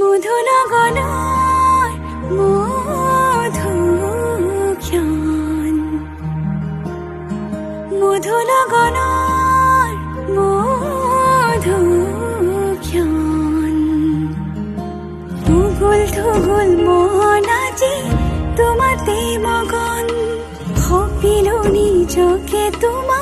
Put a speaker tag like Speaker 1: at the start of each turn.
Speaker 1: মধু লগনৰ মধু ক্ষণ, মধু লগনৰ মধু ক্ষণ। উগুল থুগুল মন আজি তোমাতে মগন, সপিলো নিজকে তোমাক।